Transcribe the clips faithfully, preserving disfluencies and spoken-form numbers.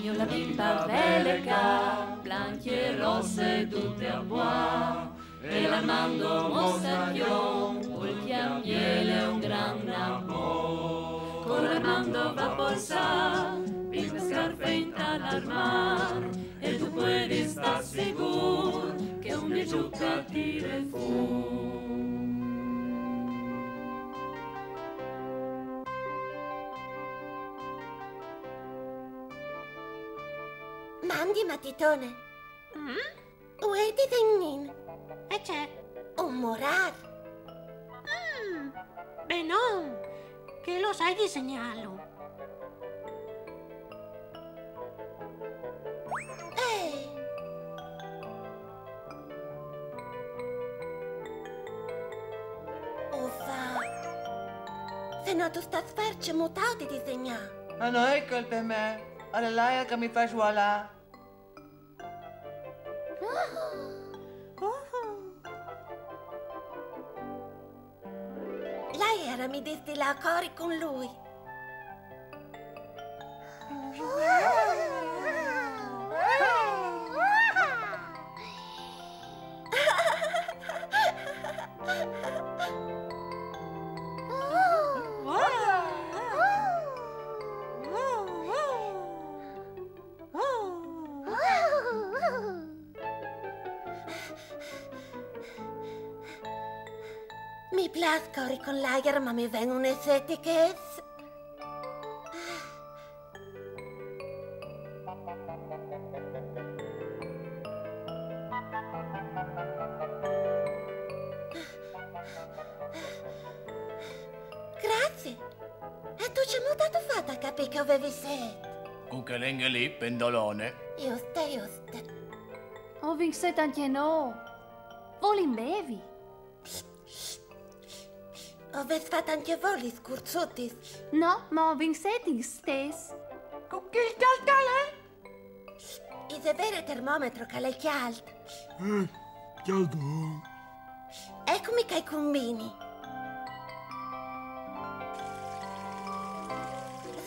Io la pimpa vele ca, blanche e rosse tutte a boa, e l'Armando mostacchion, col chiambiele un gran napò. Con l'Armando va polsà, pimpa scarfe in tal armar, e tu puoi sta sicur che un de giuca tire fu. Mandi, Matitone. Mm? Ue ti tegnin? E c'è? Un murar. Mm, benon, che lo sai disegnarlo. Eh. Uffa. Se no tu stas fer ce mutau di disegnar. Ma no è colpa mea. Ara l'aria che mi fa svualà. Lei era mi desti la cori con lui. Mi plas cori con l'aer, ma mi ven une sete che s-, Grazie. E tu ce mut atu fat a capì che o vevi set? Cu che lenghe lì, pendolone. Juste, juste. O vin set ancje no. Volin bevi? O vês fat ancje vo lis curzutis? No, ma o vin set istès. Cu chel cjalt che al è? Ise vêr il termometro che al è cjalt? Eh, cjaldon. Eco mi che o cumbini.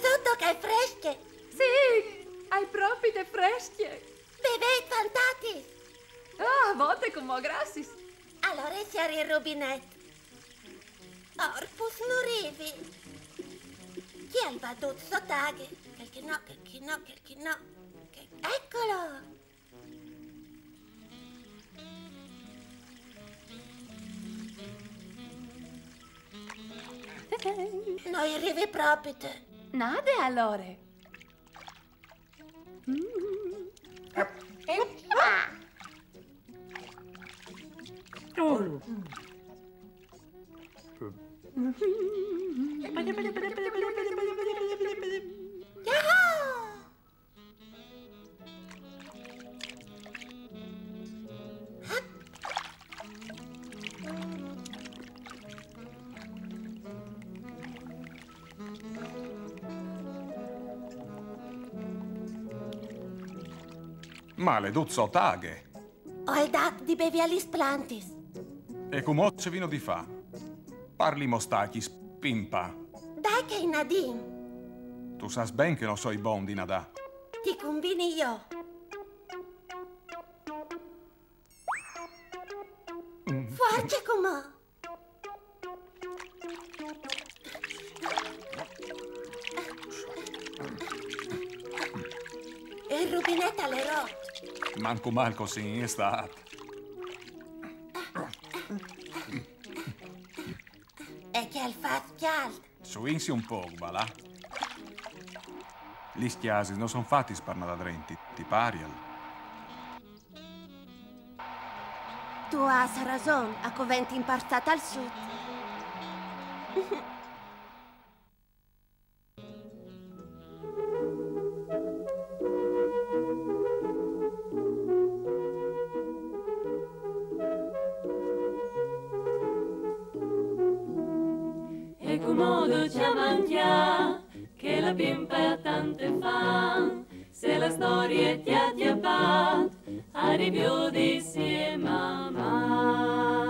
Sot, che e je frescje! Sì, e je propit frescje! Bevêt, fantatis! Ah, vote cumò, graciis! Alore o cjari il rubinet. Orpus, no rivi. Chi al va dut sot aghe? Chel che no, chel che no, chel che no. Che... Ecolo! No i rivi propit. Nade alore. Maledut sot aghe! O ai dat di bevi a lis plantis. E cumò ce vino di fâ? Par lis mostacjis, pimpa. Dai che o nadìn. Tu sâs ben che no soi bon di nadâ. Ti cumbini jo. Fuarce cumò. Il rubinet al è rot. Mancul mâl cussì in istât. E che al fâs cjalt. Suinsi un pôc, va là. Lis cjasis no son fatis par nadâ drenti, ti parial? Tu âs rason, a coventi imparstâ tal sut. E cumò ducj a mancjâ, che la pimpa e à tante fam, se la storie ti à cjapât, a riviodisi e mamà.